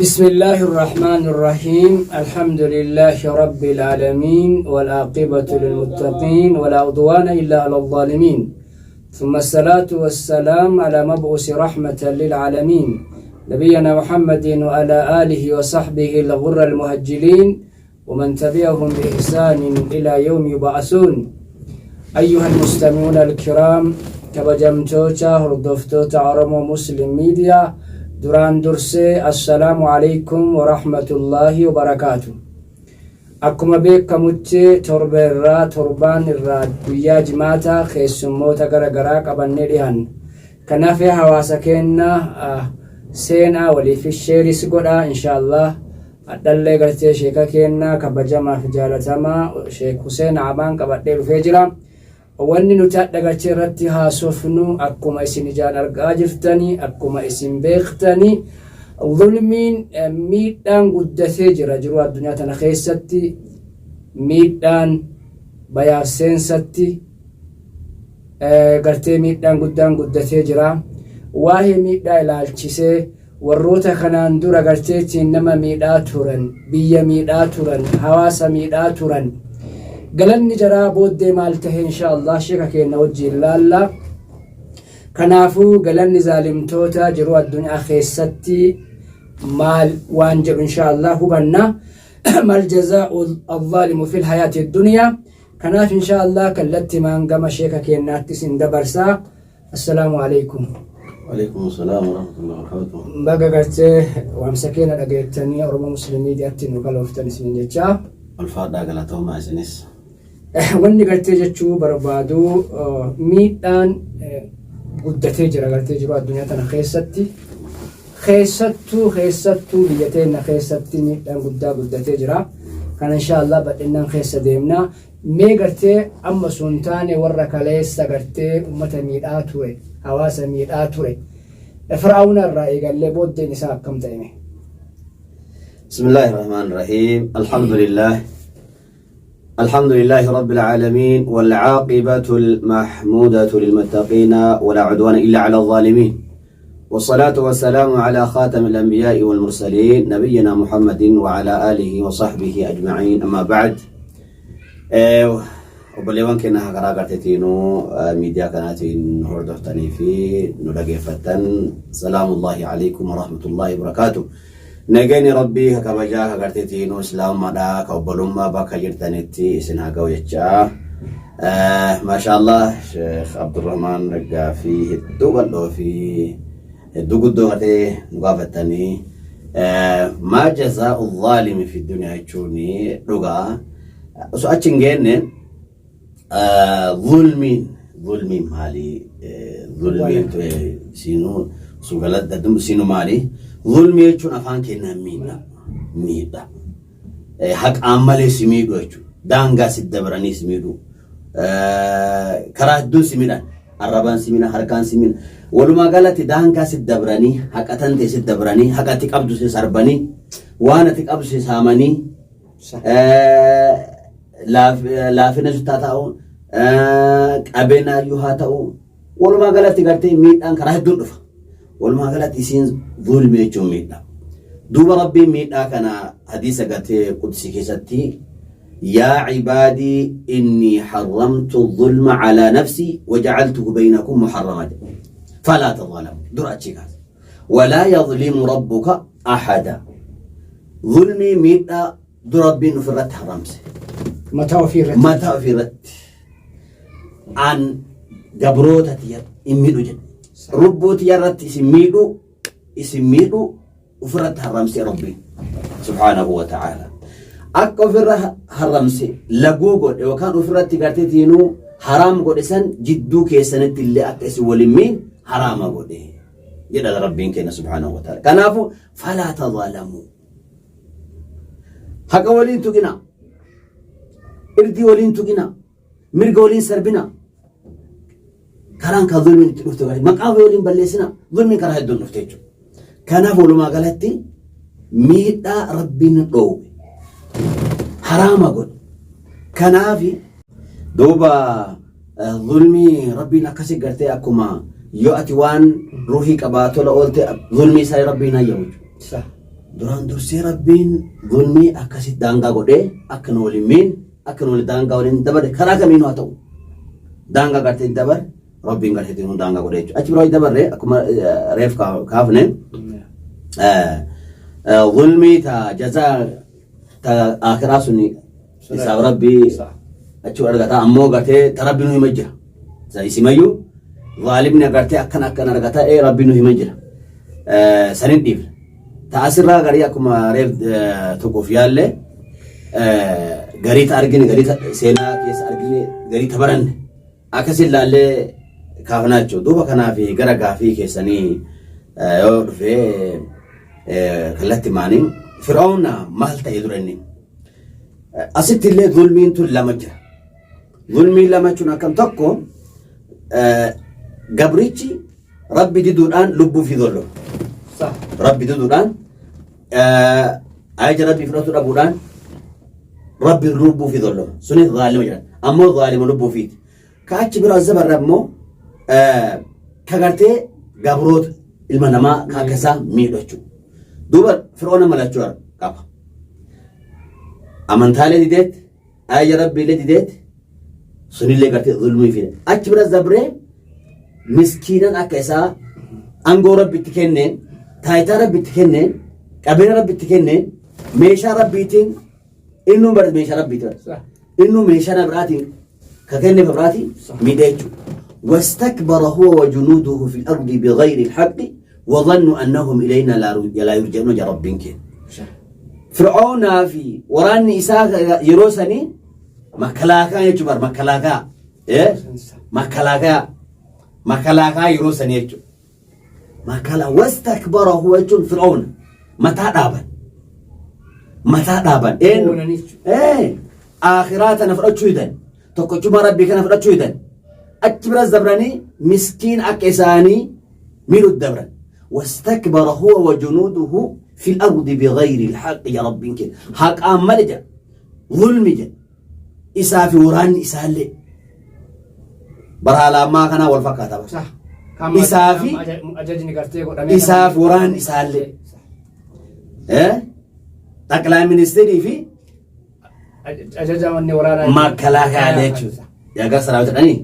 بسم الله الرحمن الرحيم. الحمد لله رب العالمين، والعاقبة للمتقين، ولا عدوان إلا على الظالمين، ثم الصلاة والسلام على مبعوث رحمة للعالمين، نبينا محمد وعلى آله وصحبه الغر المهجلين ومن تبعهم بإحسان إلى يوم يبعثون. أيها المستمعون الكرام، kabajamtoota hordoftoota Oromoo Muslim Media، duraan dursee assalaamu alaikum warahmatullaahi wabarakaatu. Akkuma beekamutti torba irraa torbaan irraa guyyaa Jimaataa keessummoota gara garaa qabannee dhiyaanna. Kanaaf hawaasa keenya seenaa waliif share is godhaa. Inshaallah hadhallee gartee sheeka keenya kabajamaa fi jaalatamaa Sheek Huseen Abaan qabadhee dhufee jira. Wanni nuti hadha gartee irratti haasofnu, akkuma isin ijaan argaa jirtanii, akkuma isin beektanii, zulmiin, miidhaan guddatee jira. Jiru addunyaa tana keessatti miidhaan bayaaf seensatti gartee miidhaan guddaan guddatee jira. Waa'ee miidhaa ilaalchisee warroota kanaan dura garteetiin nama miidhaa turan, biyya miidhaa turan, hawaasa miidhaa turan, galanni jaraa booddee maal tahe, insha Allah sheeka keenya wajjiin laalla. Kanaafuu galanni zaalimtoota jiruu addunyaa keessatti maal waan jedhu insha Allah hubanna. ما الجزاء الظالم في الحياة الدنيا. Kanaaf insha Allah kallattimaan gama sheeka keenyaatti isin dabarsaa. Assalaamu alaikum. وعليكم السلام ورحمة الله وبركاته. Baga gartee waamsa keenya dhageettanii Oromoo Muslim Mediatti nu galooftan isin jechaa. Ulfaadhaa, galatoomaa isinis. Wanni gartee jechuu barbaadu, miidhaan guddatee jira gartee jiru addunyaa tana keessatti. Keessattuu biyya teenya keessatti miidhaan guddaa guddatee jira. Kana inshaallah bal'inaan keessa deemna. Mee gartee amma sun taane, warra kaleessa gartee ummata miidhaa ture, hawaasa miidhaa ture, Fir'aawna irraa eegallee booddeen isaa akkam ta'e? بسم الله الرحمن الرحيم. الحمد لله، الحمد لله رب العالمين، والعاقبة المحمودة للمتقين، ولا عدوان إلا على الظالمين، والصلاة والسلام على خاتم الأنبياء والمرسلين، نبينا محمد وعلى آله وصحبه أجمعين. أما بعد، obboleewwan keenya karaa garteetiinuu miidiyaa kanaatiin hordoftanii fi nu dhageeffattan، salaamullahi alaikum warahmatullahi wabarakaatu. Nageenyi Rabbii ka kabajaa ka garteetiinuu islaamummaadhaa ka obbolummaa bakka jirtanitti isin haa ga'u jechaa. Maashaallah, Sheekh Abdurrahmaan, gaafii hedduu bal'oo fi hedduu guddoo gartee nu gaafattanii. ما جزاء الظالم في الدنيا jechuun dhugaa osoo achi hin geenne, zulmiin maali? Zulmiin siinuu sugaladda siinuu maali? Zulmii jechuun afaan keenyaan miidha. Haqaan malee si miidhu jechuudha. Daangaa si dabranii si miidhu. Karaa hedduun si miidhan. Arrabaan si miidhan, harkaan si miidhan. Walumaa galatti daangaa si dabranii, haqa tan ta'e si dabranii, haqa ati qabdu si sarbanii, waan ati qabdu si saamanii, laafina suttaa ta'u, qabeenyaayyuu haa ta'u, walumaa galatti gartee miidhaan karaa hedduun dhufa. Walumaa galatti isiin zulmi jechuun miidha. Duuba Rabbiin miidhaa kana hadiisa gartee qudsi keessatti: يا عبادي إني حرمت الظلم على نفسي وجعلته بينكم محرما فلا تظالموا. Dura achi kaase. ولا يظلم ربك أحدا. Zulmii, miidhaa dura Rabbiin ofirratti haramse. Mataa ofii irratti. Mataa ofirratti. An gabroota tiyya hin miidhu jedhe. Rubbuu tiyya irratti isin miidhu ofirratti haramse Rabbiin سبحانه وتعالى. Akka ofirra haramse, laguu godhe yookaan ofirratti gartee tiinuu haraam godhe san, jidduu keessanitti illee akka isin waliin miin haraama godhe jedha Rabbiin keenya سبحانه وتعالى. Kanaafuu فلا تظالموا. Haqa waliin tuqina. Irdii waliin tuqina. Mirga waliin sarbina. Karaan kan zulmiin itti dhufte gaarii. Maqaa waliin balleessina. Zulmiin karaa hedduun dhufte jechuudha. Kanaaf walumaa galatti miidhaa Rabbiin dhoowwe. Haraama godhe. Kanaaf duuba zulmii Rabbiin akkasii gartee akkuma yoo ati waan ruuhii qabaa tola oolte, zulmii isaa Rabbiin hayyamu jechuudha. Duraan dursee Rabbiin zulmii akkasitti daangaa godhee akka nu waliin miin akka nu waliin daangaa waliin dabare karaa kamiinuu haa ta'u daangaa gartee hin dabare Rabbiin gartee nu daangaa godhee jechuudha. Achi biroo dabarre akkuma reef kaafne zulmii ta jazaa ta akiraa suni isaaf Rabbii achi argata ammoo gartee ta Rabbi nu hima jira. Isimayyuu zaalimni agartee akkan akkan argata ee Rabbi nu hima jira. Sanin dhiifna. Ta asirraa garii akkuma reef tuquuf yaalle garii ta argine garii ta seenaa keessa argine garii ta baranne akkasin laallee kaafnaa jechuudha. Duuba kanaaf gara gaafii keessanii yoo dhufe kallatti maanii Fir'aawna maal ta'e dura inni? Asitti illee zulmiin tun lama jira. Zulmii lama jechuun akkam tokko gabrichi Rabbi diduudhaan lubbuu fi zolloma. Rabbi diduudhaan ajaja Rabbii fudhachuu dhabuudhaan Rabbi lubbuu fi zolloma. Sunis zaalima jedhama. Ammoo zaalima lubbuu fiiti. Ka achi bira zabarra immoo ka gartee gabroota ilma namaa ka akka isaa miidhu jechuudha. Duuba Fir'oona malachuu qaba. Amantaalee dideet ajaja Rabbiilee dideet sunillee gartee zulmii fide. Achi bira dabree miskiinan akka isaa aangoo Rabbi itti kenneen, taayitaa Rabbi itti kenneen, qabeenya Rabbi itti kenneen, meeshaa Rabbiitiin innuu bara meeshaa Rabbiiti bara. Innuu meeshaa na biraatiin ka kenneef biraatiin miidhee jechuudha. واستكبر هو وجنوده في الأرض بغير الحق وظنوا أنهم إلينا لا يرجعون يا ربك. Fir'aunaa fi waraanni isaa yeroo sanii makalaakaa jechuun bar makalaakaa makalaakaa makalaakaa yeroo sanii jechuudha. Makala wastakbara huwa jechuun Fir'auna mataa dhaaban mataa dhaaban eenyu akhiraa tana fudhachuu hidan tokkochummaa rabbii kana fudhachuu hidan achi biras dabranii miskiin akka isaanii miidhutti dabran. واستكبر هو وجنوده في الأرض بغير الحق يا رب كده حق أمال جا ظلم جا إسا في وران إسا اللي برا ما كان والفكاتا بس Isaa fi- ajajni gartee godhamee isaa fi waraan isaallee ጠቅላይ ሚኒስትrii fi ajaja wanni waraanaa makalaakaa jechuudha. Yaga saraawwita dhanii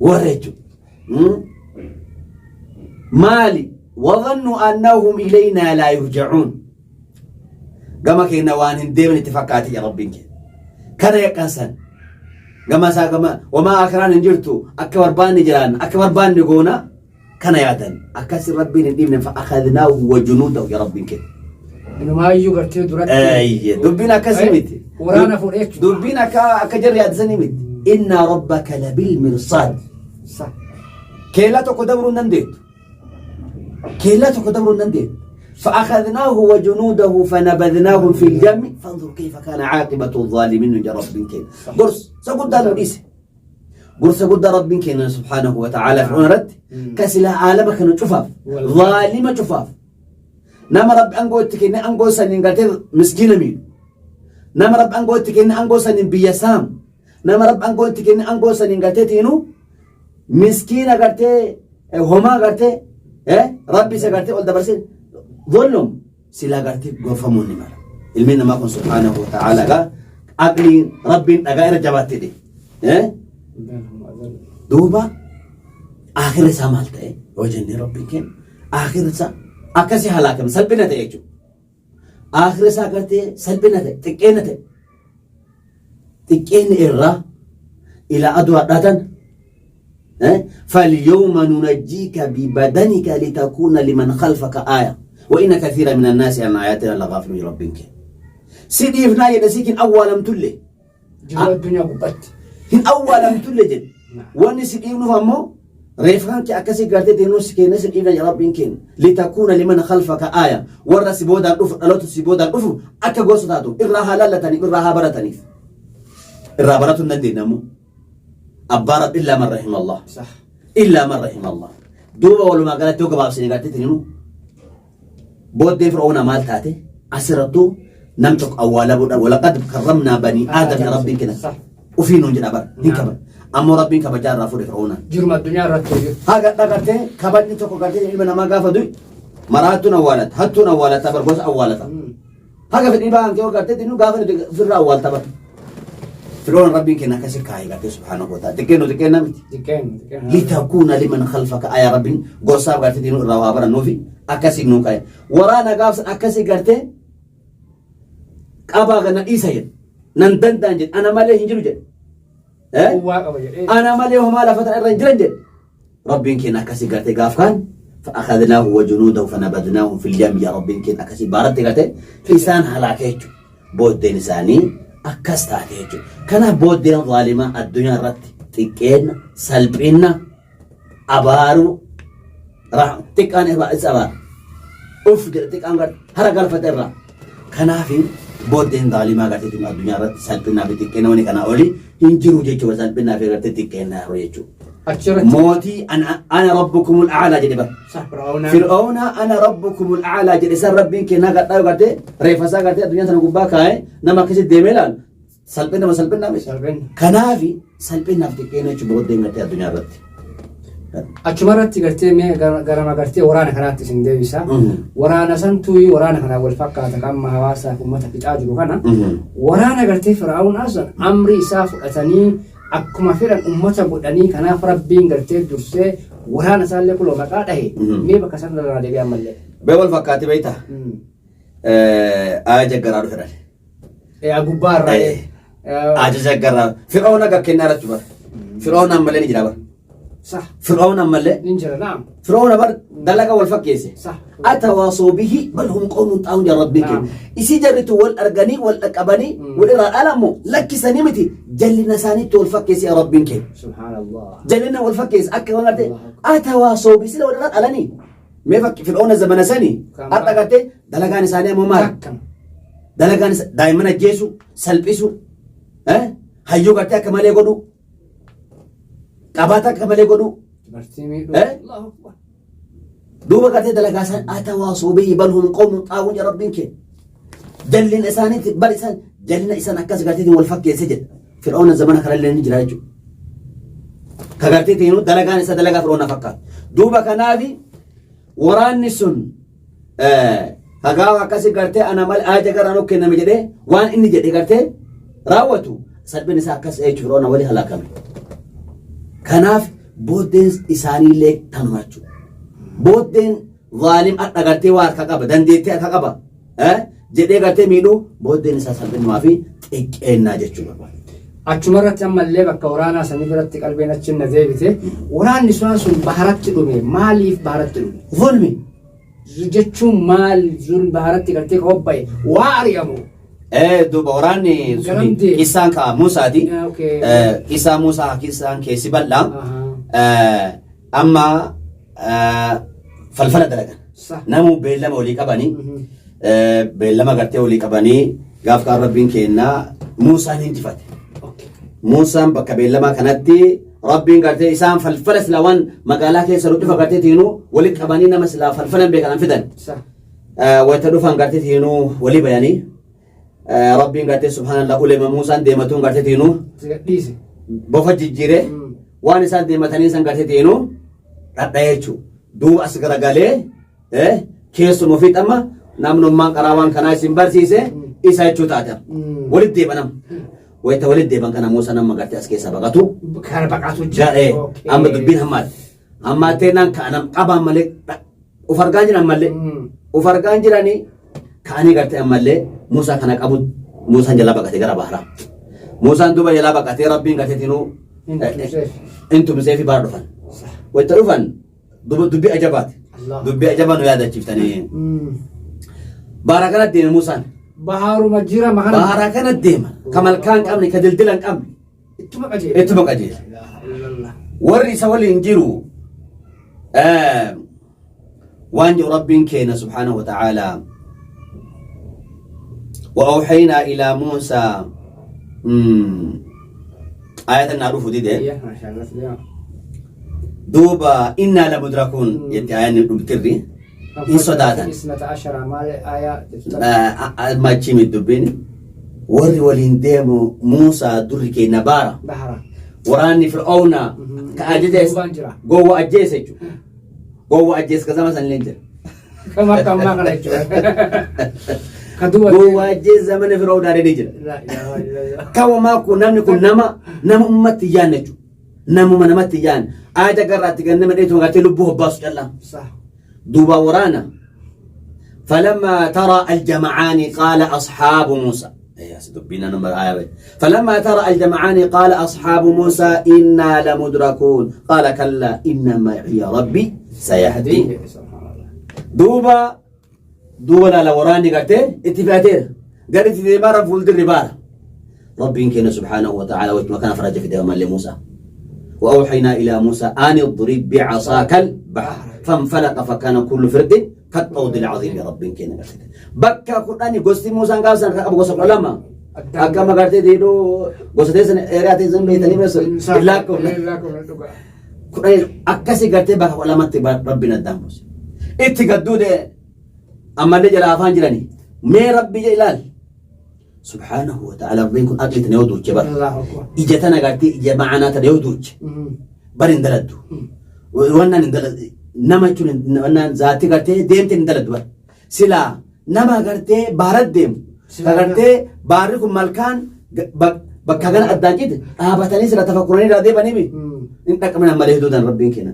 warra jechuudha. Maali wadhannu annahum ilaynaa laa yurjacuun gama keenya waan hin deemne itti fakkaate ya rabbiin keenya. Kana yaqqansan gama isaa gama wamaa akiraan hin jirtu akka barbaanne jiraan akka barbaanne goona kana yaadan akkasi rabbiin hin dhiibne fa akhadnaahu wa junuudahu ya rabbiin keenya. Inumaayyuu gartee duratti Eeyye dubbiin akkasii miti. Waraana fuudhee jechuudha. Dubbiin akka akka jarri yaaddisanii miti. Inna rabbaka labil mirsaad. Keellaa tokko dabruu hin dandeettu. Keellaa tokko dabruu hin dandeettu. فأخذناه وجنوده فنبذناهم في اليم فانظر كيف كان عاقبة الظالمين يا رب كين قرص سقط دار قرص قد رب كين سبحانه وتعالى في رد كسلا عالمك شفاف ظالمة شفاف nama Rabbi aangoo itti kenne aangoo saniin gartee miskiina miidhu. Nama Rabbi aangoo itti kenne aangoo saniin biyya saamu. Nama Rabbi aangoo itti kenne aangoo saniin gartee tiinu miskiina gartee homaa gartee Rabbi isa gartee ol dabarsee zollum silaa gartee gorfamuun ni mala. Ilmi namaa kun subhaanahu wa ta'ala gaa aqliin Rabbiin dhagaa irra jabaatte de. Duuba akhirri isaa maal ta'e yoo jennee Rabbiin keenya akhirri isaa akkasii halaakame salphina ta'e jechuudha. Akhirri isaa gartee salphina ta'e xiqqeena ta'e xiqqeenni irraa ilaa aduu hadhaatan فاليوم ننجيك ببدنك لتكون لمن خلفك آية وإن كثيرا من الناس عن آياتنا لغافلون ربك سيدي فنا يدسيكن أولم تلي Jiruu addunyaa gubbaatti. Hin awwaalamtulle jedhe. Wanni si dhiibnuuf ammoo reefkaan kee akkasii gartee deemuu si kenne si dhiibna Rabbiin kenna. Litakuuna liman khalfaka aaya. Warra si boodaan dhufu dhaloota si boodaan dhufu akka gorsa taatu irraa haa laallataniif irraa haa barataniif. Irraa baratuu hin dandeenye ammoo. Abbaa Rabbi illaa man rahima Allah. Illaa man rahima Allah. Duuba walumaa galatti yoo gabaabsine gartee tininu booddee Fir'oona maal taate asirrattuu nam tokko awwaalamuudhaan walaqad karramnaa banii aadam ya Rabbiin kenna. Ufii nuun jedha bara hin kaban. Ammoo Rabbiin kabajaa irraa fuudhe Fir'oonaan. Jiruma addunyaa irratti hojjetu. Haga dhagartee kabajni tokko gartee ilma namaa gaafa du'e Maraattuun awwaalata, hattuun awwaalata, bar gosa awwaalata. Haga fedhii ba'an kee gartee tinuu gaafa nuti ofirraa awwaalta bar. Firoon Rabbiin keenya akkasi kaa'e gartee subhaanahu wa ta'ala. Xiqqeen nu xiqqeen miti. Xiqqeen xiqqeen. Litakuuna liman khalfaka ayaa Rabbiin gorsaaf gartee tinuu irraa waa barannuufi akkasi nuu kaa'e. Waraana gaafsan akkasi gartee qabaa kana dhiisa jedhe. Nan danda'an jedhe. Ana malee hin jiru jedhe. Eh? Quwwaa qaba jedhee. Ana malee homaa lafa tana irra hin jiran jedhe. Rabbiin keenya akkasii gartee gaaf kaan fa'akadnaahu wa junuudahu fanabadnaahu fil yam yaa Rabbiin keenya akkasii baaratti gartee isaan halaaka jechuudha. Booddeen isaanii akkas taate jechuudha. Kanaaf booddeen zaalimaa addunyaa irratti xiqqeenna, salphinna, abaaruu, xiqqaan isa abaara. Uf jedhe xiqqaan garte hara galfate irraa. Kanaaf booddeen zaalimaa gartee addunyaa irratti salphinnaa fi xiqqeenna wani kanaa olii hin jiru jechuudha. Salphinnaa fi gartee xiqqeenna yeroo jechuudha. Achirratti. Mootii ana rabbukumul a'laa jedhe bara. Sah Fir'aawna. Fir'aawna ana rabbukumul a'laa jedhe san rabbiin kennaa gadhaa gartee reeffa isaa gartee addunyaa sana gubbaa kaa'ee nama akkasitti deemee ilaalu salphina ma salphinaa miti. Salphina. Kanaafi salphinaaf xiqqeena jechuun booddeen gartee addunyaa irratti. Achuma irratti gartee mee garama gartee waraana kanaatti isin deebisa. Waraana santuu waraana kanaan wal fakkaata kan amma hawaasaaf uummata fixaa jiru kana. Waraana gartee Fir'aawunaa sun amri isaa fudhatanii akkuma fedhan ummata godhanii kanaaf Rabbiin gartee dursee waraana isaallee kuloo maqaa dhahe mee bakka san irraa deebi'ee ammallee. Bee wal fakkaatti beektaa? Ajaja garaa dhufe dhale. Gubbaa irraa. Ajaja garaa Fir'aawun akka kennaa irratti bara. Fir'aawun ammallee ni jira bara. Sah. Fir'aawun ammallee. Ni jira naam. Fir'aawun bar dalaga wal fakkeesse. Sah. Atawaasoo bihi bal hum qawmun xaa'uun jaa rabbiin Naam. kenna. Isii jarritu wal arganii wal dhaqqabanii wal irraa dhaalamu lakkisanii miti jallina isaaniitti wal fakkeesse yaa rabbiin kenna. Subhaanallah. Jallina wal fakkeesse akka waan gartee atawaasoo bihi sila wal irraa dhalanii. Mee fakki Fir'aawna zamana sanii Kan har'a gartee dalagaan isaanii ammoo maali? Akkam. Dalagaan daa'imman ajjeesu, salphisu, hayyuu gartee akka malee godhu, qabaata akka malee godhu. Dubartii miidhuu. Eh? Allahu Akbar. Duuba gartee dalagaa isaan atawaasoo bihi bal hum qawmun xaawun ya rabbiin kee. Jallina isaaniitti bar isaan jallina isaan akkas garteetiin wal fakkeesse jedha. Fir'auna zamana kanallee ni jira jechuudha. Ka garteetiin dalagaan isaa dalagaa Fir'auna fakkaata. Duuba kanaafi waraanni sun hagaa akkasi gartee ana malee ajaja garaa nuuf kenname jedhee waan inni jedhe gartee raawwatu salphinni isaa akkas jechuudha Fir'auna walii halaakame. Kanaaf booddeen isaaniillee tanuma jechuudha. Booddeen zaalim hadha gartee waa harka qaba dandeettii harka qaba jedhee gartee miidhuu booddeen isaa salphinnumaa fi xiqqeennaa jechuu barbaada. Achuma irratti ammallee bakka waraanaa sanii biratti qalbiin achi na deebite. Waraanni sun sun baharatti dhume. Maaliif baharatti dhume? Zulmi. Jechuun maal zulm baharatti gartee ka hobba'e waa ari'amu. Duuba waraanni suni Garam deema? qissaan ka Muusaati. Okay. Qissaa Muusaa qissaan keessi bal'aa. Ahaa. Amma falfala dalagan. Sa. Namu beellama walii qabanii beellama gartee walii qabanii gaaf kaan Rabbiin kennaa Muusaan hinjifate. Okay. Muusaan bakka beellamaa kanatti Rabbiin gartee isaan falfala silaa waan magaalaa keessa dhufa gartee tiinuu walitti qabanii nama silaa falfalan beekan fidan. Sa. Wayita dhufan gartee tiinuu walii bayanii Rabbiin gartee subhaanallah ulema Muusaan deematuun gartee tiinuu Si gadhiise. bofa jijjiiree waan isaan deematanii san gartee tiinuu dhadha'ee jechuudha. Duuba as garagalee keessuma ofii xamma namnummaan qaraa waan kanaa isin barsiise isa jechuu taate. Walitti deebanam. Wayita walitti deeban kana Muusaan amma gartee as keessaa baqatu. Kana baqatu jira. Jedhee Okay. amma dubbiin hammaate. Hammaattee naan ka'anam qabaan malee of argaa jiran malee of argaa jiranii ka'anii gartee ammallee Muusaa kana qabu Muusaan jalaa baqatee gara baharaa. Muusaan duuba jalaa baqatee Rabbiin gartee tinuu Hin tumseef. hin tumseefi bara dhufan. Wayita dhufan duuba dubbii ajabaati. Allah. Dubbii ajabaa nu yaadachiiftanii. Baara kana deeme Muusaan. Baharuma jira makana. Baara kana deema. Ka malkaa hin qabne, ka dildila hin qabne. Ittuma qajeela. Ittuma qajeela. La ilaha illallah. Warri isa waliin jiru waan jedhu Rabbiin keenya subhaanahu wa ta'aalaa. وأوحينا إلى موسى آية نعرف دي ده Iya, masya Allah. Ya. دوبا إنا لمدركون يتي آية نبتري إن صداتا Isnata ashara maal aayaa jettu. machi dubbiin warri waliin deemu Muusaa durri keenya baara Bahara. waraanni Fir'aawna ka ajaja Duubaan jira. gowwa ajjeese jechuudha. Gowwa ajjeese ka zama san illee jira. Kam akka ammaa kana jechuudha. Ka du'a. Gowwaajjee zamana Fir'awnaa ni jira. Laa ilaaha illallah. Kawamaa kun namni kun nama ummatti yaanne jechuudha. Namuma namatti yaanne. Aada garraatti kan nama dheetu gartee lubbuu hobbaasu callaa. Sah. Duuba waraana. فلما ترى الجمعان قال أصحاب موسى إيه دبينا نمبر آية فلما ترى الجمعان قال أصحاب موسى إنا لمدركون قال كلا إن معي ربي سيهدين. سبحان الله. دوبا دوبا لا وراني قالت اتفاتير قالت دي مارا فولد الربارة ربي إن سبحانه وتعالى وما كان فرج في دوما لموسى وأوحينا إلى موسى أن اضرب بعصاك البحر فانفلق فكان كل فرد كالطود العظيم. رب كنا قالت بكا قرآني قصتي موسى قال أبو قصة علماء أكما قالت دينو قصتي سن إيراتي سن بيتني بس إلاكم قرآن أكسي قالت بكا علماء ربنا الداموس اتقدو ده أما اللي جرى أفان جراني مي ربي جلال سبحانه وتعالى ربين كن أكلت نيودو جبر الله أكبر. إجتنا قالت إجا معنا تنيودو برين دلدو وانا ندلد نما چون وانا ذاتي قالت ديمت ندلد بر سلا نما قالت بارد ديم قالت باركم ملكان بكاغن أدانجد آبتني سلا تفكرني را دي بني بي انت كمان أما لهدودان ربين كنا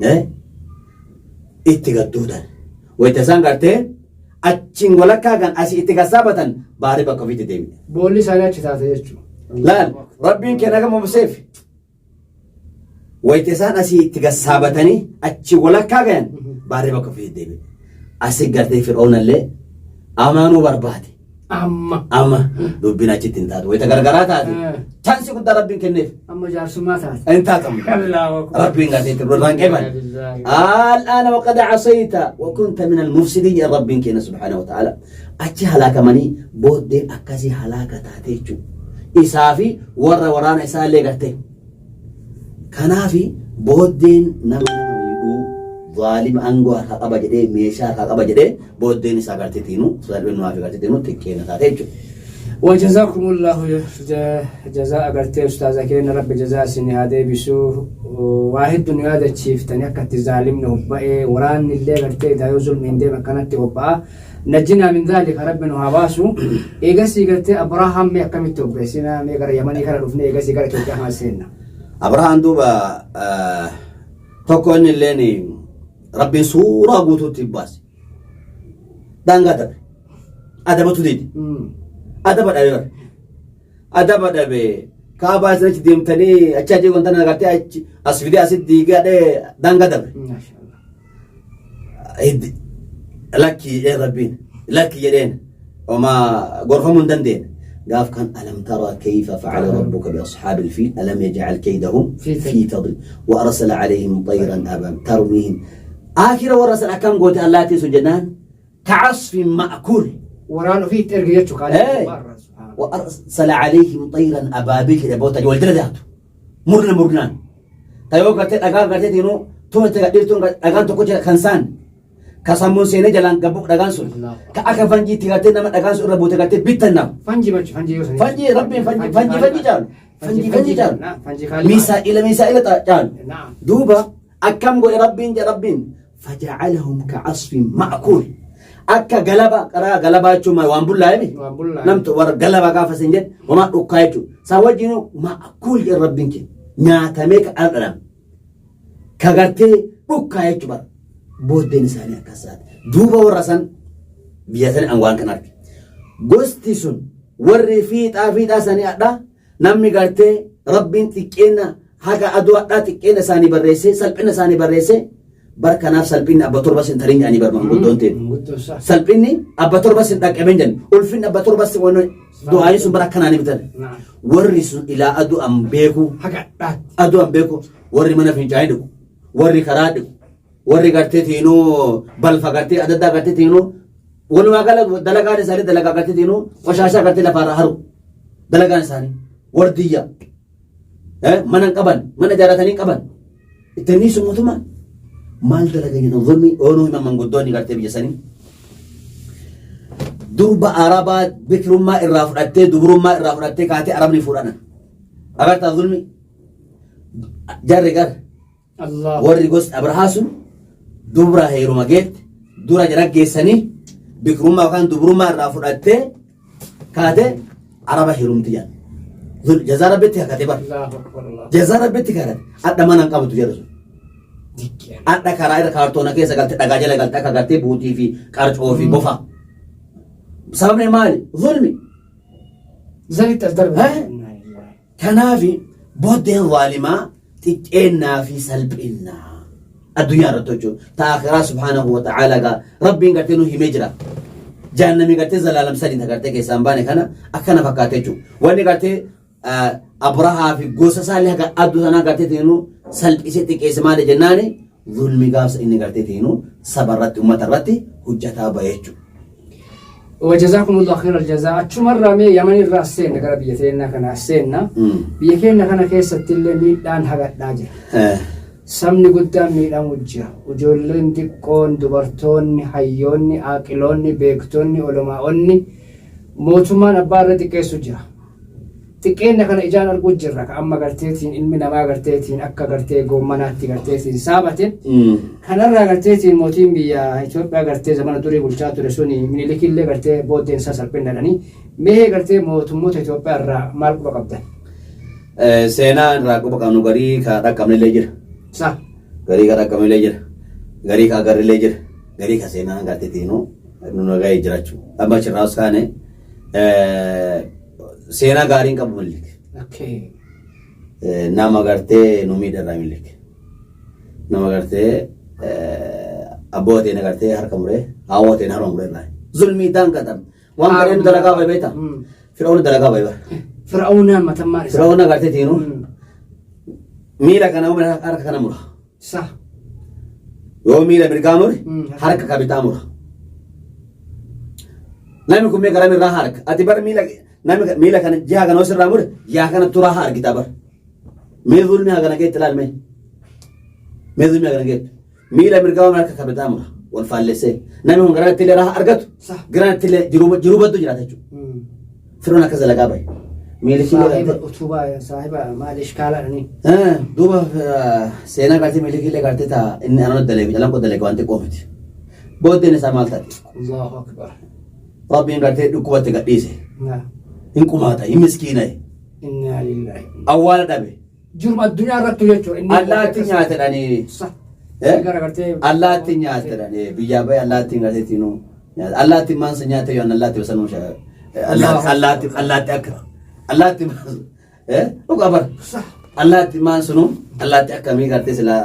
إيه اتقدودان ويتسان قالت achiin walakkaa kan asii itti gasaabatan baarii bakka ofiitti deemine. Boolli isaanii achi taate jechuudha. Laal rabbiin keenya gama museef wayita isaan asii itti gasaabatanii achi walakkaa gahan baarii bakka ofiitti deemine. Asii gartee Fir'aawnallee amaanuu barbaade. Amma. Amma dubbiin achitti hin taatu wayita gargaraa taate chaansi guddaa rabbiin kenneef Amma jaarsummaa taate. hin taatamu. Allahu akbar. ربي قال انت بالران قبل الان وقد عصيت وكنت من المفسدين يا ربي كنا سبحانه وتعالى اتي هلاك مني بود اكسي هلاك تاتيچو اسافي ور ورانا اسا اللي قرتي كنافي بودين نما يدو ظالم انغو قبا جدي ميشا قبا جدي بودين اسا قرتي تينو سالبن ما في قرتي تينو تكينا تاتيچو وجزاكم الله جزاء قرتي أستاذ كين رب جزاء سني هذا بيسو واحد دنيا هذا تشيف تاني كت ظالم نوبة وران اللي قرتي دا يزول من دي مكانت وبا نجينا من ذلك ربنا هباسو إيجاسي قرتي أبراهام مي كم توبة سينا مي قرا يمني كرا رفني إيجاسي قرا توبة ما سينا أبراهام دوبا tokko inni illeen rabbiin suuraa guutuutti baase. Daangaa dabre. Adabatu dide. Adaba dhabe bara. Adaba dhabe. Kaabaa isin achi deemtanii achi achi wanta na agartee achi as fidee asitti diigaa dhee daangaa dabre. Maashaallah. Lakki jedheen rabbiin. Lakki jedheen. Homaa gorfamuu hin dandeenye. قاف كان ألم ترى كيف فعل ربك بأصحاب الفيل ألم يجعل كيدهم في تضليل وأرسل عليهم طيرا أبابيل ترميهم آخر ورسل أكم قوت الله تيسو جنان كعصف مأكول Waraana ofiitti erge jechuu إيه. وأرسل عليهم طيرا أبابيل كده بوتا والدنا ذاته مرنا مرنان تايو قرتي أغان قرتي تينو تو تقدر تون أغان تو كوجا خنسان كسامون سيني جلان قبوك أغان سون كأكا فنجي تقرتي نما أغان سون ربوت قرتي بيتنا Fanji machu fanji yoo sanii. فنجي ربي فنجي فنجي فنجي جال فنجي فنجي جال Fanji kaali. ميسائل ميسائل جال Naam. دوبا أكم قول ربين جا ربين فجعلهم كعصف مأكول أكا غلبا قرا غلبا چوما وان بولا يمي Waan bullaa. نمت ور غلبا غافا سنجد وما دكايتو ساوجينو مأكول يا ربين كي نياتامي كالدرم كغرتي دكايتو بار بودين ساني أكاسات دوبا ورسن بيسن أنوان كنارك gosti sun warri fiixaa fiixaa isaanii hadhaa namni gartee rabbiin xiqqeena haga aduu hadhaa xiqqeena isaanii barreessee salphina isaanii barreessee bar kanaaf salphinni abba torba sin tarin jedhanii bar manguddoon ta'e. Guddoon isaa. Salphinni abba torba sin dhaqqabeen jedhan ulfinni abba torba sin waan du'aayi sun bara akkanaanii bitan. Naam. Warri sun ilaa aduu an beeku Haga hadhaatti. aduu an beeku warri mana fincaanii dhiqu warri karaa dhiqu warri gartee tiinuu balfa gartee adda addaa gartee tiinuu walumaa gala dalagaan isaanii dalagaa gartee tiinuu qoshaashaa gartee lafaarra haru dalagaan isaanii wardiyya mana hin qaban mana ijaarratanii hin qaban ittiin sun mootummaa maal dalagan jedhan zulmi oonuu himan manguddoonni gartee biyya sanii durba arabaa bikirummaa irraa fudhattee dubrummaa irraa fudhattee kaatee arabni fuudhana agartaa zulmi jarri gar Allah. warri gosti abrahaa sun dubra heeruma geette dura jara geessanii bikrummaa yookaan dubrummaa irraa fudhattee kaatee araba heerumti jedhan. Jazaa rabbitti kakate bar. Allahu akbar Allah. Jazaa rabbitti kakate. Adha mana hin qabdu jedhu sun. Diqqee. Adha karaa irra kaartoona keessa galte dhagaa jala galte akka gartee buutii fi qarcoo fi bofa. Sababni maali? Zulmi. Zalitti as darbe. Eh? Kanaafi booddeen zaalimaa xiqqeennaa fi salphinnaa addunyaa irratti jechuudha. Ta akhiraa subhaanahu wa ta'aala gaa rabbiin gartee nu himee jira. Jahannamii gartee zalaalam sadiin ta gartee keessaan baane kana akkana fakkaate jechuudha. Wanni gartee Abrahaa fi gosa isaallee haga adduu sanaa gartee tiinu salphisee xiqqeesse maali jennaani zulmi gaafsa inni gartee tiinu saba irratti uummata irratti hojjataa bahe jechuudha. وجزاكم الله خير الجزاء achumarraa mee yaman irraa as seenna gara biyya teennaa kana as seenna biyya keenya kana keessatti illee miidhaan hagadhaa jira sabni guddaan miidhamu jira ijoolleen xiqqoon dubartoonni hayyoonni aaqiloonni beektonni olamaa'onni mootummaan abbaa irra xiqqeessu jira xiqqeenna kana ijaan arguu jirra ka amma garteetiin ilmi namaa garteetiin akka gartee goommanaatti garteetiin saabate kanarraa garteetiin mootiin biyya Itoophiyaa gartee zamana durii bulchaa ture suni Minilikillee gartee booddeen isaa salphinadhani mee gartee mootummoota Itoophiyaa irraa maal quba qabdan? Seenaa irraa quba qabnu garii ka dhaqqabnellee jira. Sa Garii ka dhaqqabnellee jira. Garii ka agarrillee jira. Garii ka seenaan gartee tiinuu nu nagahee jira jechuudha. Amma achirraa os kaane seenaa gaariin qabu Minilik. Okay. Nama gartee nu miidharraa Minilik. Nama gartee abbootiin gartee harka muree haawwateen harma muree irraa. Zulmii daangatam. Waan gareen dalagaa bahe beektaa? Fir'aawni dalagaa bahe bara. Fir'aawnaan matammaan isaa. Fir'aawna gartee tiinuu miila kana mure harka kana mura. Sa. Yoo miila mirgaa mure harka ka bitaa mura. Namni kun mee gara mirraa harka. Ati bara miila namni miila kana jiha kana osirraa mure jiha kana turaa harkita bara. Mee zulmi hagana geetti laal mee. Mee zulmi hagana geetti. Miila mirgaa waan harka ka bitaa mura. Wal faallessee. Namni kun gara illee raha argatu. Gara illee jiruu baddu jiraata jechuudha. Firoon akka dalagaa bahe. Miilli Saahiba utubaa saahiba maal ishkaalaadhani. Duuba seenaa gartee miilli illee gartee taa inni anaan dalagu jalaan koo dalagu waan xiqqoo miti. Booddeen isaa maal taate? Allahu akbar. Rabbiin gartee dhukkubatti gadhiise. Hin qumaata, hin miskiina'e. Innaa lillahi. Awwaala dhabe. Jiruma addunyaa irratti jechuudha. Inni Allaatti nyaatedhanii. Sa. Gara gartee. Allaatti nyaatedhanii biyyaa bahee allaattiin gartee tiinuu nyaata. Allaattiin maansa nyaate yoo allaatti basanuu allaatti allaatti akka allaatti maansa dhugaa bara. Sa. Allaatti maan sunu allaatti akkamii gartee sila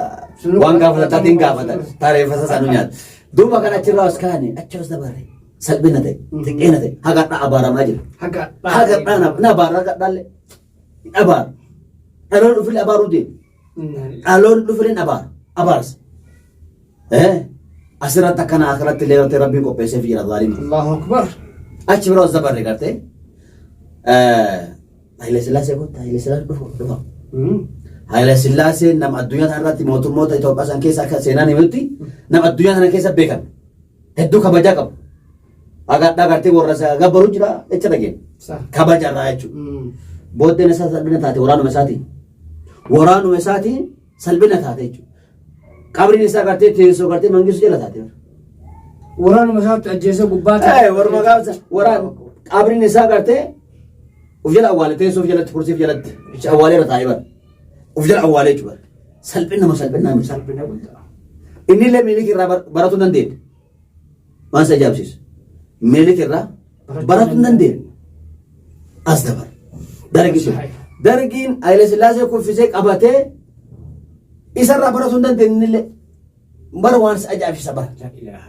waan gaafatan taatiin gaafatan tareeffasa sanu nyaata. Duuba kan achirraa os kaane achi os dabarre salphina ta'e xiqqeena ta'e haga dhaa abaaramaa jira. Haga. Haga dhaa na abaara haga dhaalle abaara. Dhaloon dhufillee abaaruu deema. Dhaloon dhufillee abaara abaarsa. Asirratti akkana akhiratti illee gartee rabbiin qopheesseef jira zaalima. Allahu akbar. Achi bira os dabarre gartee Haile Sillaasee kottaa Haile Sillaasee dhufu dhufa. Haile Sillaaseen nama addunyaa kana irratti mootummoota Itoophiyaa san keessa akka seenaan himutti nama addunyaa kana keessa beekame. Hedduu kabajaa qabu. Agadhaa gartee warra isa gabbaru jira jecha dhageenya. Sa. Kabaja irraa jechuudha. Booddeen isaa salphina taate waraanuma isaatiin. Waraanuma isaatiin salphina taate jechuudha. Qabriin isaa gartee teessoo gartee mangisu jala taate. Waraanuma isaatti ajjeesee gubbaa Eh, warma gaafsa waraan qabriin isaa gartee uf jala awwaale teessoo uf jalatti kursiif jalatti awwaalee irra taa'ee bara. Uf jala awwaalee jechuudha. Salphina moo salphinaa miti. Salphina guddaa. Inni illee Minilik irraa baratuu hin dandeenye. Waan isa ajaa'ibsiisu. Minilik irraa baratuu hin dandeenye. As dabar. Dargii sun. Dargiin Haile Sillaasee kuffisee qabatee isarraa baratuu hin dandeenye inni illee. Bara waan isa ajaa'ibsiisa bara. La ilaha.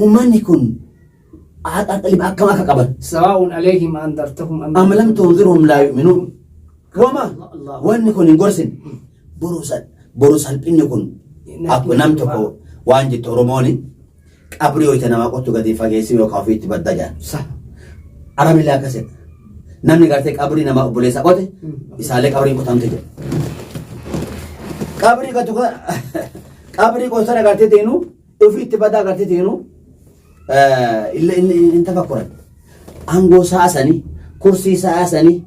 Uummanni kun aqliba akkam akka qaban. Sawaa'un alayhim andartahum am Am lam tunzirhum laa yu'minuun. Wama Allah. wanni kun hin gorsin. Boru boru salphinni kun akkuma nam tokko waan jettu Oromooni qabrii hoyita namaa qottu gadi fageessi yookaan ofiitti badda jedhan. Sa. Arabillee akkasidha. Namni gartee qabrii namaa obboleessa qote isaallee qabriin qotamte jedha. Qabrii qotu qabrii qotu sana gartee deenu ofiitti badaa gartee deenu hin tafakkuran. Aangoo sa'a sanii kursii sa'a sanii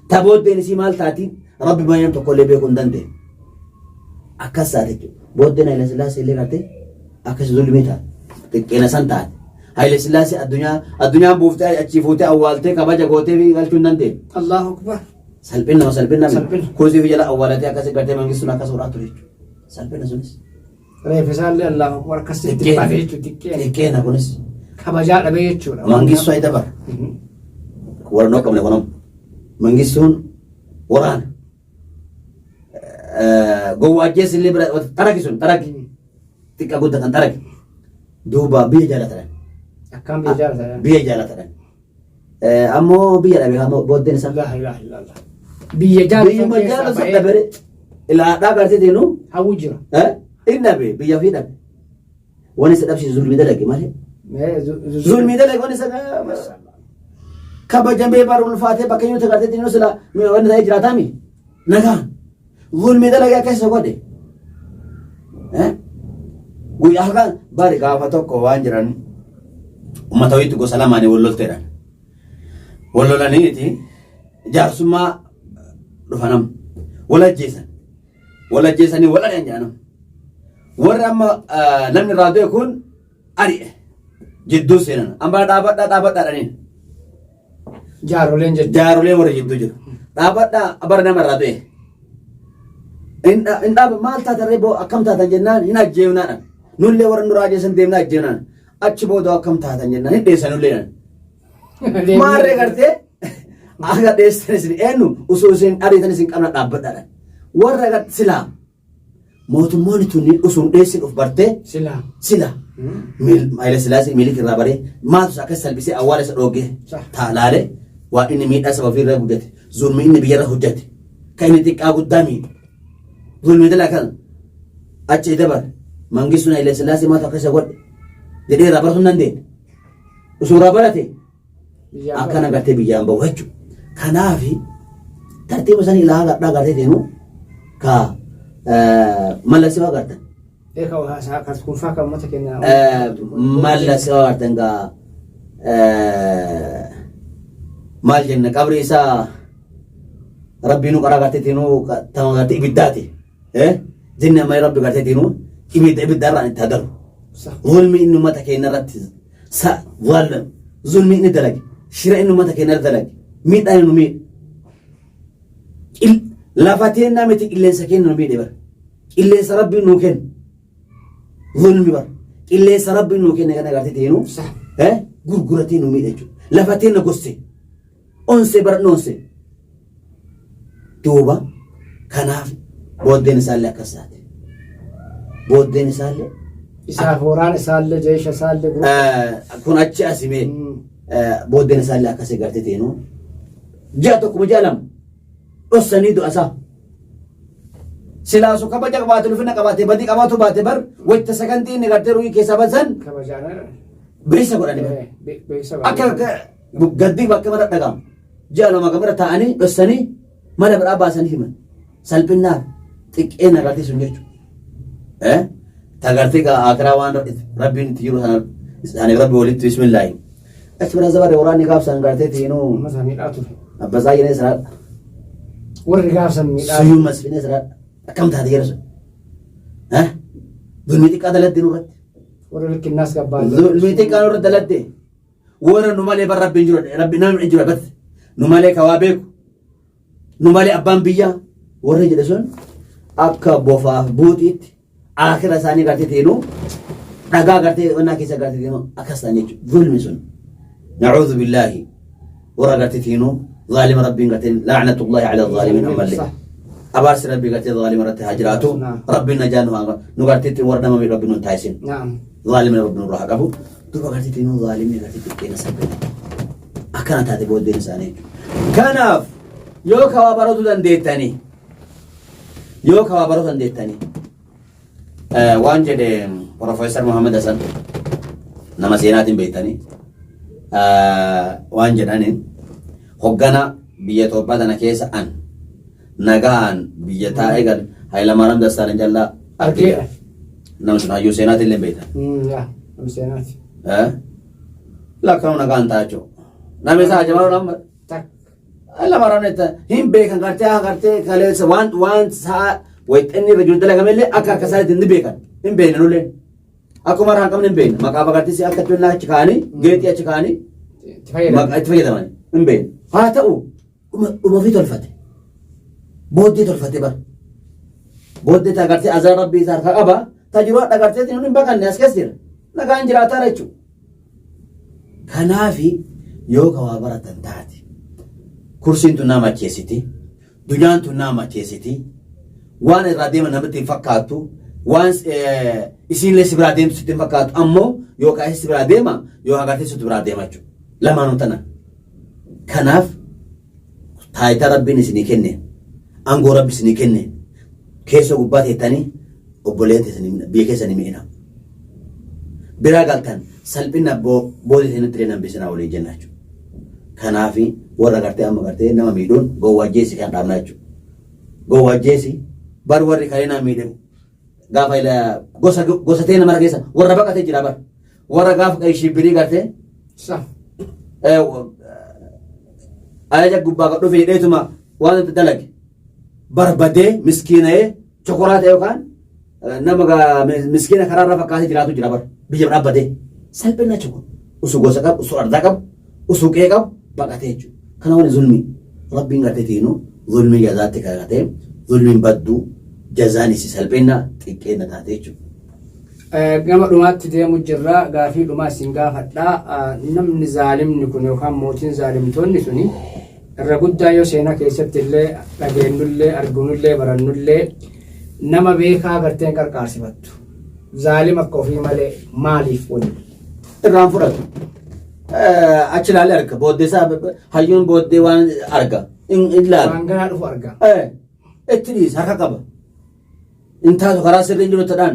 ta booddeen isii maal taati rabbi malee tokko illee beekuu hin dandeenye. Akkas taate jechuudha. Booddeen Haile Sillaasee illee gartee Akkas zulmii taate. Xiqqeena san taate. Haile Sillaasee addunyaa addunyaan buuftee achii fuutee awwaaltee kabaja gootee fi galchuu hin dandeenye. Allahu akbar. Salphina salphina Salphina. kursii fi jala awwaalatee akkasii gartee mangistuun akkas godhaa ture jechuudha. Salphina sunis. Reeffi isaallee Allahu akbar akkasitti Xiqqeena. baate jechuudha xiqqeena. Xiqqeena kunis. Kabajaa dhabee jechuudha. Mangistuu ayi dabar. Warra noo qabne kunuun. Mangistuun waraana. Gowwaa ajjeessi illee bira xaragi sun xaragi. Xiqqa guddatan xaragi. Duuba biyya jaalatan. Akkaan biyya jaalatan. Biyya jaalatan. Ammoo biyya dhabe ammoo booddeen isaa. La ilaha illallah. Biyya jaalatan Biyyuma keessaa jaalatan ba'ee dhabere. Ilaadhaa gartee deenu. hawwu jira. Inni dhabe biyya ofii dhabe. Waan isa dhabsiisu zulmii dalage malee. Zulmii dalage waan isa kabajamee bara ulfaatee bakka inni gartee deenu sila waan ta'ee jiraataami. Nagaan. Zulmii dalage akka isa godhe. Guyyaa halkan bari gaafa tokko waan jiran uummata wayiitti gosa lamaanii wal lolteedhaan. Wal lolaniiti jaarsummaa dhufanam wal ajjeesan. Wal ajjeesanii wal ari'an jedhanam. Warri amma namni irraa du'e kun ari'e jidduu seenan. Amma dhaabadhaa dhaabadhaa dhaniin. Jaaroleen jechuudha. Jaarolee warra jidduu jiru. Dhaabadhaa bara nama irraa du'e. Hin dhaaba maal taatan reeboo akkam taatan jennaan hin ajjeefnaadhaan. Nullee warra nurraa ajjeesan deemnaa ajjeefnaan. Achi booda akkam taatan jennaan hin dheessan nullee. Maarree gartee akka dheessan isin eenyu osoo isin ariitan isin qabna dhaabbadhaadhaan. Warra gad silaa mootummoonni tunniin osoo hin dheessin of bartee Silaa. sila Haile Sillaasee Minilik irraa baree maaltu isa akkas salphisee awwaala isa dhoogee Sah. taalaale waa inni miidhaa saba ofii irra guddate zulmi inni biyya irra hojjate kan inni xiqqaa guddaa miidhe zulmi dalaa kan achi dabar mangistuun Haile Sillaasee maaltu akkas isa godhe jedhee irraa baratuu hin dandeenye osoo irraa barate akkana gartee biyyaan bahu jechuudha. Kanaafi tartiiba san ilaa gadhaa gartee deemu ka mallasii waa gartan. Eeka haasaa kan kunfaa kan uummata keenya. Mallasii waa gartan gaa maal jenna qabri isaa rabbii nu qaraa gartee tiinuu tama gartee ibiddaati. Jinni amma rabbi gartee tiinuu ibidda ibiddaarraan itti hadaru. Zulmi inni uummata keenya irratti sa zaalim zulmi inni dalage shira inni uummata keenya irra dalage miidhaa inni nu miidhe lafa teennaa miti qilleensa keenya nu miidhe bara qilleensa rabbiin nuu kennu zulmi bara qilleensa rabbiin nuu kenne kana agartee teenu gurguratee nu miidhe jechuudha lafa teenna gosse onse bara noonse duuba kanaaf booddeen isaallee akkas taate booddeen isaallee Isaaf waraan isaallee jeesha isaallee kun achi asimee booddeen isaallee akkasii gartee teenu ji'a tokko ji'a lama dhossanii du'a isaa. Silaa osoo kabaja qabaate ulfina qabaate badii qabaatu baate bar wayita sagantii inni gartee ruhii keessaa basan Kabajaan. beeksisa godhani bar. Beeksisa Akka gaddii bakka mara dhaga'amu. Ji'a lama kan bira taa'anii dhossanii mana biraa baasanii himan. Salphinnaaf xiqqeen agartee sun jechuudha. Tagartee akiraa waan rabbiin itti jiru sana isaaniif rabbi walitti bismillaahi. Achi bira zabarre waraanni gaafsan gartee tiinuu Uummata miidhaa ture. abbasaa jedhee siraadha. Warri gaafsan miidhaa. Suyyuu masfinee siraadha. Akkam taate jedha sun. Zulmii xiqqaa daladde nurratti. Warri likkinnaas gabbaa. Zulmii xiqqaa nurratti daladde. Warra nu malee bar rabbiin jiru rabbi namni hin jiru abatti. Nu malee kawaa beeku. Nu malee abbaan biyyaa warri jedhe sun akka bofaaf buutiitti akira isaanii gartee teenuu dhagaa gartee onnaa keessa gartee teenuu akkas ta'an jechuudha. Zulmi sun. Nacuudhu billaahi warra gartee teenuu zaalima rabbiin gartee laacnatullahi ala zaalimiin ammallee. Abaarsi rabbii gartee zaalima irratti haa jiraatu. Rabbiin najaa nu haa nu gartee warra nama miidhu rabbiin nu hin taasisin. Naam. Zaalima rabbiin nurraa haa qabu. Duba gartee teenuu zaalimni gartee xiqqeena salphina. Akkana taate booddeen isaanii jechuudha. Kanaaf yoo kawaa baratu dandeettanii yoo kawaa baratu dandeettanii waan jedhe Profeesar Muhammad Hassan nama seenaatiin beektanii waan jedhani hoggana biyya Itoophiyaa tana keessa an nagaan biyya taa'ee gal Hayilamaariyaam Dassaalany callaa Argeera. Nama sun hayyuu seenaatiin illee beektan. Yaa nama seenaati. Lakkanuu nagaan ta'a jechuudha. Namni isaa ajamaa nama Takka. Hayilamaariyaam itti hin beekan gartee haa gartee kaleessa waan waan sa'a wayixanni irra jiru dalagamellee akka akka isaaniitti hin beekan hin beekne nullee. Akkuma harka hin qabne hin beekna. Maqaa bagartee si akka achi achi kaa'anii geexii achi kaa'anii Itti fayyadamu. maqaa itti fayyadaman hin beekna. Haa ta'u dhuma ofii tolfate. Booddee tolfate bara. Booddee ta gartee azaa rabbii isaa harka qaba. Ta jiru hadha gartee hin baqanne as keessa jira. Nagaan jiraataa jechuudha. Kanaafi yoo ka waa baratan taate kursiin tun nama macheessiti, dunyaan tun nama macheessiti, waan irraa deeman namatti hin fakkaattu, waan isiinillee si biraa deemtu sitti hin fakkaattu, ammoo yookaan isi si biraa deema yookaan gartee situ biraa deema jechuudha. Lamaanuu tana. Kanaaf taayitaa rabbiin isinii kenne, aangoo rabbi isinii kenne, keessa gubbaa teettanii obboleeyyan teessanii biyya keessanii mi'ina. Biraa galtan salphina booda isinitti illee nambisinaa waliin jenna jechuudha. Kanaaf warra gartee amma gartee nama miidhuun gowwaajjeessi kan dhaabna jechuudha. Gowwaajjeessi bar warri kalee nama miidhe gaafa gosa gosa ta'e nama keessa warra baqatee jira bar warra gaafa qayyi shibbirii gartee ajaja gubbaa gad dhufe jedheetuma waan itti dalage barbadee miskiina'ee chokoraa ta'e yookaan nama miskiina karaa irra fakkaatee jiraatu jira bar biyya dhaabbatee salphina jechuudha. Usuu gosa qabu, usuu ardaa qabu, usuu qe'ee qabu baqatee jechuudha. Kana wani zulmii rabbiin gartee tiinu zulmii jazaatti kakatee zulmiin badduu jazaan isi salphina xiqqeenna taate jechuudha. Gama dhumaatti deemu jirra. Gaafii dhumaa isin gaafadha. Namni zaalimni kun yookaan mootiin zaalimtoonni suni irra guddaa yoo seenaa keessatti illee dhageenyullee arginullee barannullee nama beekaa garteen qarqaarsifattu. Zaalim akka ofii malee maaliif wani? Irraan fudhatu. Achi ilaalee arga. Booddee isaa hayyuun booddee waan arga. In ilaala. Waan ganaa dhufu arga. Itti dhiisa harka qaba. In taatu karaa sirrii hin jiru ta'an.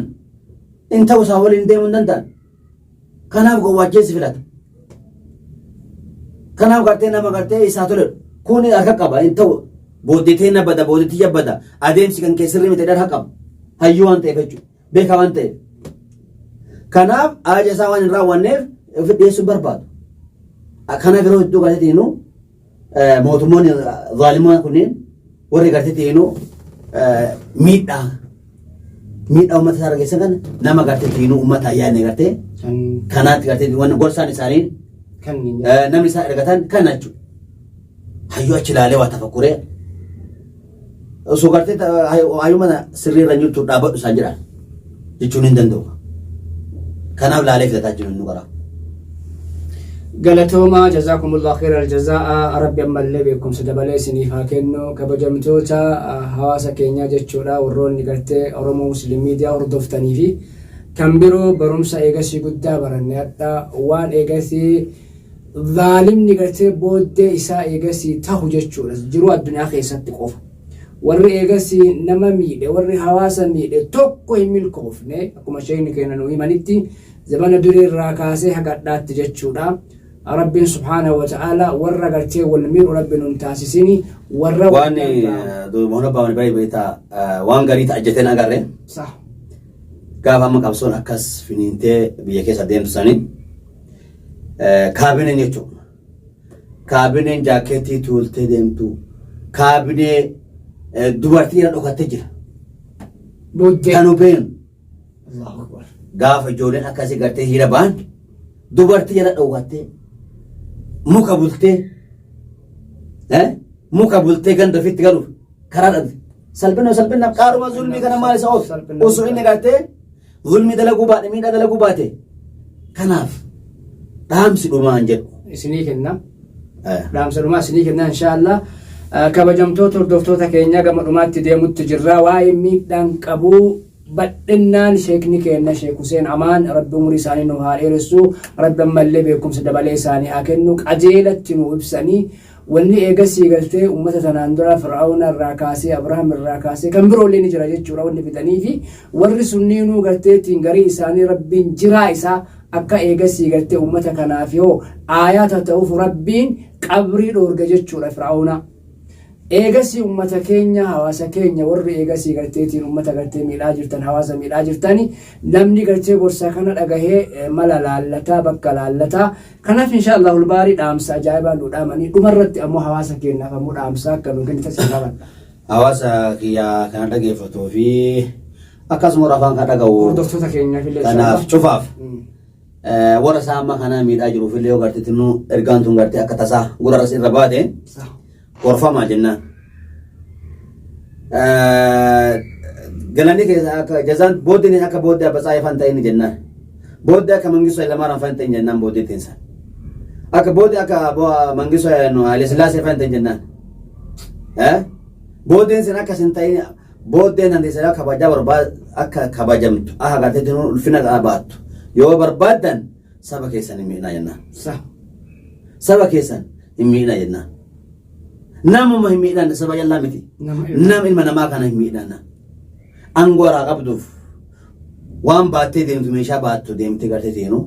In ta'u isaa waliin deemuu hin danda'an. Kanaaf gowwaajjeessi filata. Kanaaf gartee nama gartee isaa tole kun harka qaba hin ta'u booddee teenna bada booddee tiyya bada adeemsi kan kee sirrii miti harka qaba. Hayyuu waan ta'eef jechuudha. Beekaa waan ta'eef. Kanaaf ajaja isaa waan hin raawwanneef ofi dhiyeessuu barbaadu. Kanaaf yeroo hedduu gartee tiinuu mootummoonni zaalimoon kunneen warri gartee tiinuu miidhaa miidhaa uummata isaa geessan kana nama gartee tiinuu uummata yaadne gartee kanaatti gartee waan gorsaan isaanii namni isaan ergatan kana jechuudha. Hayyuu achi ilaalee waa tafakkuree osoo gartee hayyuu mana sirrii irra jirtu dhaabbadhu isaan jedhan jechuun hin danda'u. Kanaaf laalee filataa jiru inni karaa. Galatoomaa, jazaakumullah khairal jazaa'a. Rabbi ammallee beekumsa dabalee isiniif haa kennu. Kabajamtoota hawaasa keenyaa jechuudha, warroonni gartee Oromoo Muslim Miidiyaa hordoftanii fi kan biroo, barumsa eegasii guddaa baranne hadha. Waan eegasii zaalimni gartee booddee isaa eegasii tahu jechuudha, jiruu addunyaa keessatti qofa warri eegasii nama miidhe, warri hawaasa miidhe tokko hin milkoofne. Akkuma sheekni keenya nu himanitti, zamana durii irraa kaasee haga hadhaatti jechuudha. Rabbiin subhaanahu wa ta'ala warra gartee wal miidhu Rabbi nun taasisini warra Waan duuba baawani baay'ee beektaa waan garii ta'a jettee agarre. Gaafa amma qabsoon akkas finiintee biyya keessa deemtu sanii kaabineen jechuudha. Kaabineen jaakeetii tuultee deemtu kaabinee dubartii irra dhokattee jira. Booddee. Kan beenu Allahu Akbar. Gaafa ijoolleen akkasii gartee hiriira ba'an dubartii jala dhokattee muka bultee muka bultee ganda ofiitti galuuf karaa dhabde. Salphina salphina qaaruma zulmii kana maal isa oofu? Salphina. Osoo inni gartee zulmii dalaguu baate miidhaa dalaguu baate. Kanaaf dhaamsi dhumaan jedhu. Isinii kenna. Dhaamsa dhumaa isinii kenna inshaallah. Kabajamtoota hordoftoota keenya, gama dhumaatti deemutti jirra. Waa'ee miidhaan qabuu bal'innaan sheekni keenya Sheek Huseen Amaan, Rabbi umurii isaanii nu haa dheeressu, Rabbi ammallee beekumsa dabalee isaanii haa kennu, qajeelatti nu ibsanii. Wanni eegasii galtee uummata tanaan dura Fir'aawna irraa kaasee, Abrahaam irraa kaasee, kan biroollee ni jira jechuudha. Wanni fixanii fi warri sunniinuu garteetiin garii isaanii Rabbiin jiraa isaa akka eegasii galtee uummata kanaaf yoo aayaata ta'uuf Rabbiin qabrii dhoorge jechuudha Fir'aawna. Eegasii uummata keenya, hawaasa keenya, warri eegasii garteetiin uummata gartee miidhaa jirtan, hawaasa miidhaa jirtani, namni gartee gorsa kana dhagahee mala laallataa, bakka laallataa. Kanaaf insha Allah ulbaarii dhaamsa ajaa'ibaa nu dhaamanii, dhumarratti ammoo hawaasa keenyaaf ammoo dhaamsa akka nu kennitan sin gaafadha. Hawaasa kiyya kana dhageeffatuu fi Akkasuma warra afaan kan dhaga'u Hordoftoota keenyaaf illee kanaaf cufaaf Mm. Warra isaa amma kana miidhaa jiruuf illee yoo gartee tinuu ergaan tun gartee akka tasaa gurra irra baate Sa. gorfamaa jennaan. Galanni keessa akka jazaan booddeen akka booddee Abbaa Ifaan ta'in jennaan. Booddee akka Mangistuu Hayilamaariyaam fa'aa ta'in jennaan booddee teensa. Akka booddee akka Mangistuu Haile Sillaasee fa'aa ta'in jennaan. Booddeen sin akka sin ta'in booddeen hanti sana kabajaa barbaad akka kabajamtu akka gartee tinuu ulfina qabaattu yoo barbaaddan saba keessan hin miidhinaa jennaan. Sa. Saba keessan hin miidhinaa jennaan. Namuma hin miidhan saba jallaa miti. Nama ilma. Nama ilma namaa kana hin miidhan. Aangoo irraa qabduuf waan baattee deemtu meeshaa baattu deemtee gartee teenu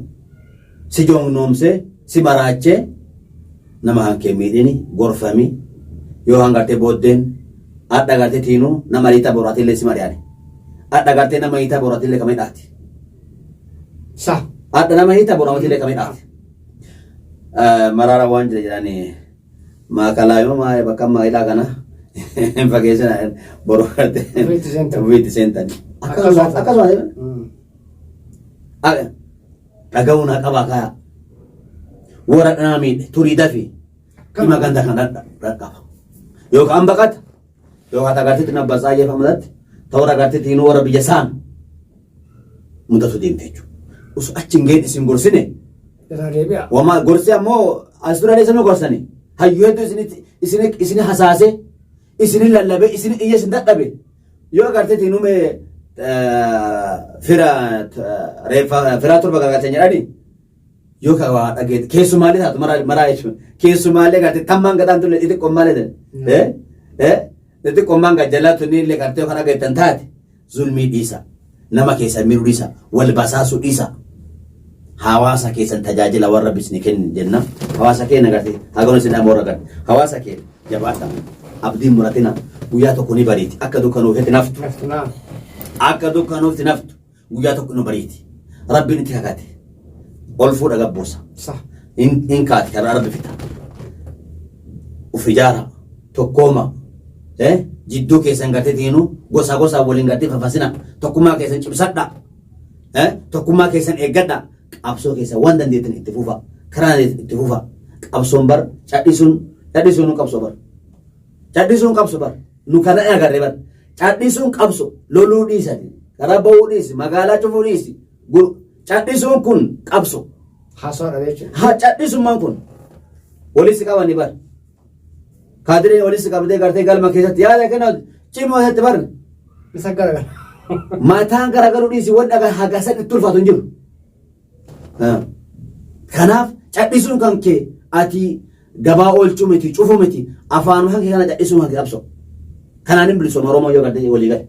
si joongnoomsee si maraachee nama hankee miidhini gorfami yoo hangartee booddeen adha gartee tiinu nama riitaa boraatillee si mari'ani. Adha gartee nama hiitaa boraatillee kama hidhaati. Sa. Adha nama hiitaa boraatillee kama hidhaati. Maraara waan jira jedhanii maakalaa maa bakka ammaa hidhaa kana hin fageessina boru gartee Ofiitti seentan. ofiitti seentan. Akkasuma akkasuma jedhan. Mm. Dhaga'uun haa qabaa kaya. Warra dhanaa miidhe turii dafi dhima ganda kana dhaqqaba. Yookaan baqata yookaan agarteetti nabbasaa jeefamatti ta'uu agarteetti hinuu warra biyya saan mudatu deemte jechuudha. Osoo achi hin geenye isin gorsine Irraa deebi'a. Wama gorsi ammoo as dura isin gorsani. Hayyuu hedduu isinitti isin isin hasaase isin lallabe isin iyya isin dadhabe. Yoo agarteetti nume fira reeffa firaa torba garagalchan jedhani yoo ka waa dhageet keessumaalee taatu maraa maraa jechuun keessumaalee gartee tammaan gadhaan tulle xixiqqommaalee ta'e eh eh xixiqqommaan gajjalaa tunni illee gartee kan dhageettan taate Zulmii dhiisa. Nama keessan miidhuu dhiisa. Wal basaasuu dhiisa. Hawaasa keessan tajaajila warra Rabbi isinii kenne jenna. Hawaasa keenya garte hagoon isin dhaama warra garte. Hawaasa keenya jabaadha. Abdiin muratina guyyaa tokko ni bariiti. Akka dukkanuufetti naftu. Naftu naam. Akka dukkanuufti naftu guyyaa tokko ni bariiti. Rabbiin itti kakate. Ol fuudha gabbuusa. Sa. Hin kaati karaa Rabbi fita. Uf ijaara. Tokkooma. Jidduu keessan gartee tiinuu gosa gosaan waliin gartee fafasina. Tokkummaa keessan cimsadha. Tokkummaa keessan eeggadha. Qabsoo keessan waan dandeettan itti fufa. Karaa dandeettan itti fufa. Qabsoon bar cadhisuun cadhisuun nu qabsoo bar. Cadhisuun qabso bar. Nu kana agarre bar. Cadhisuun qabso loluu dhiisati. Karaa ba'uu dhiisi. Magaalaa cufuu dhiisi. Cadhisuun kun qabso. Haasawaa dha jechuudha. Ha cadhisummaan kun walitti qabani bar. Kaadireen walitti qabdee gartee galma keessatti yaada kenna cimoo keessatti bar. Isa garagala. Mataan garagaluu dhiisi waan dhagaa haga san itti ulfaatu hin jiru. Kanaaf cadhisuun kan kee ati gabaa oolchuu miti cufuu miti afaan kan kee kana cadhisuun kan kee qabsoo. Kanaan hin bilisooma Oromoo yoo gartee walii gale.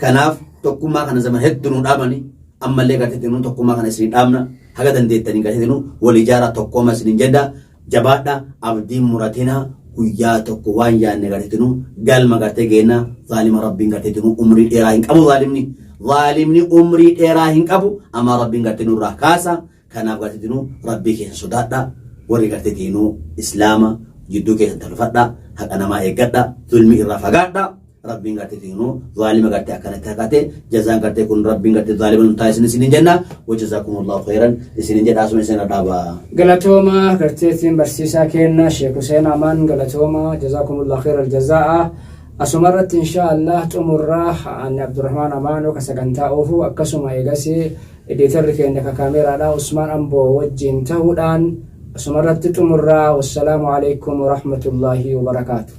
Kanaaf tokkummaa kana zaman hedduu nu dhaabani ammallee gartee nu tokkummaa kana isin dhaabna haga dandeettanii gartee nu wal ijaaraa tokkooma isin jedha jabaadha abdiin muratina guyyaa tokko waan yaadne gartee nu galma gartee geenna zaalima rabbiin gartee nu umrii dheeraa hin qabu zaalimni zaalimni umrii dheeraa hin qabu amma rabbiin gartee nurraa kaasa kanaaf gartee nu rabbii keessa sodaadha warri gartee nu islaama jidduu keessan tolfadha haqa namaa eeggadha zulmii irraa fagaadha. Rabbiin gartee tiinuu zaalima gartee akkanatti haqate jazaan gartee kun Rabbiin gartee zaalima nun taasisin isinin jenna wajazaakumullahu khayran isinin jedha asuma isin dhaaba. Galatooma garteetiin barsiisaa keenna Sheek Huseen Amaan galatooma jazaakumullah khairal jazaa'a asuma irratti inshaa Allah xumurraa ani Abdurrahmaan Amaanoo ka sagantaa oofu akkasuma eegas ediitarri keenya ka kaameeraadha Usmaan Amboo wajjiin tahuudhaan asuma irratti xumurraa wassalaamu alaikum warahmatullaahi wabarakaatu.